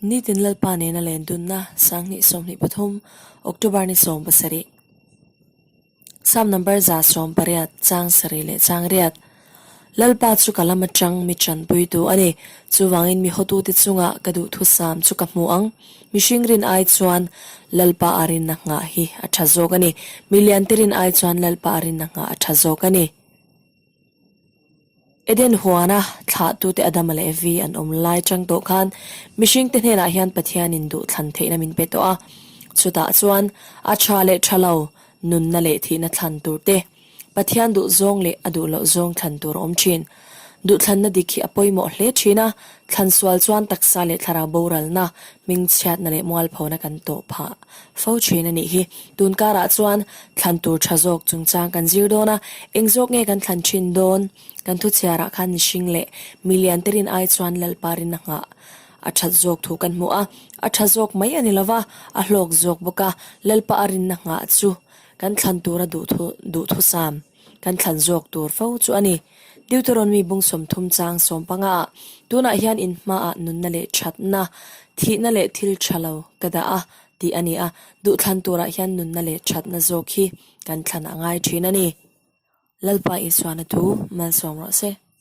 Nitin Lalpa nena len dunna 2023 October ni 17. Psalm number 180 chang sarih leh chang riat. Lalpa chu ka lam atang mi tanpuitu a ni. Chuvangin mi hotute chungah ka duhthusam chu ka hmu ang. Mihring rin ai chuan Lalpa a rinna nghah hi a tha zawk a ni. Mi liante rin ai chuan Lalpa a rinna nghah a tha zawk a ni. Eden huana thlahtute Adama leh Evi an awm lai chang tawh khan mihringte hnenah hian Pathianin duh thlan theihna min pe tawh a. Chutah chuan a tha leh tha lo, nunna leh thihna thlan tur te, Pathian duh zawng leh a duh loh zawng thlan tur a awm thin. Duhthlanna dik hi a pawimawh hle thin a, thlan sual chuan taksa leh thlarau boralna, hmingchhiatna leh mualphona kan tawh phah fo thin a nih hi. Tun karah chuan thlan tur tha zawk chungchang kan zir dawn a, eng zawk nge kan thlan thin dawn? Kan thuchhiarah khan mihring leh milian te rin ai chuan Lalpa rin a nghah a that zawk thu kan hmu a, a tha zawk mai a ni lova, a hlawk zawk bawk a, Lalpa a rinna nghah chu kan thlan tura duhthusam kan thlan zawk tur fo chu a ni. Deuteronomy bung 30 chang 15 ah, Tunah hian in hmaah nunna leh thatna, thihna leh thil tha lo ka dah a, tih a ni a, duhthlan turah hian nunna leh thatna zawk hi kan thlan a ngai thin a ni. Lalpa Isuana thu malsawm rawh se.